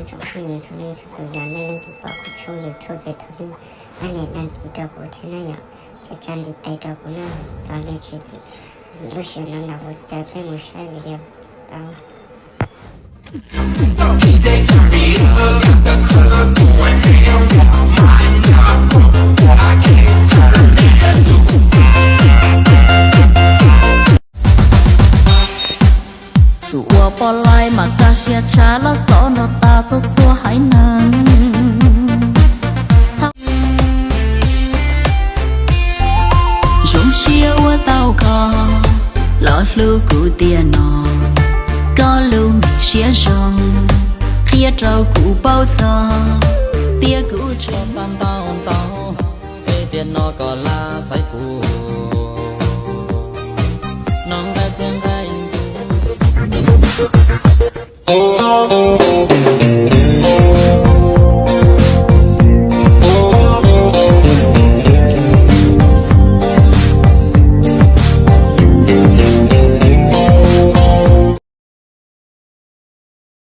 Tsoom phooj ywg txhua leej txhua tus, yog nej leej twg pom kuv tshooj YouTube ces thov nej pab nias đăng ký rau kuv thiab na yom, thiab tsa ntiv tes rau kuv na, los li tsis yim lub sij hawm no los kuv caw peb mus saib video tau. Tus uas pom lais mas kab siab tshaj los txov nrog tas txhua txhua haiv neeg. Zoo siab ua tau koj los hlub kuv tiag no, koj lub siab zoo qhia rau kuv paub txog tias kuv tseem xav ntau ntau, es tias no koj lam xaiv kuv, no nqaij txiag nqaij ntuj.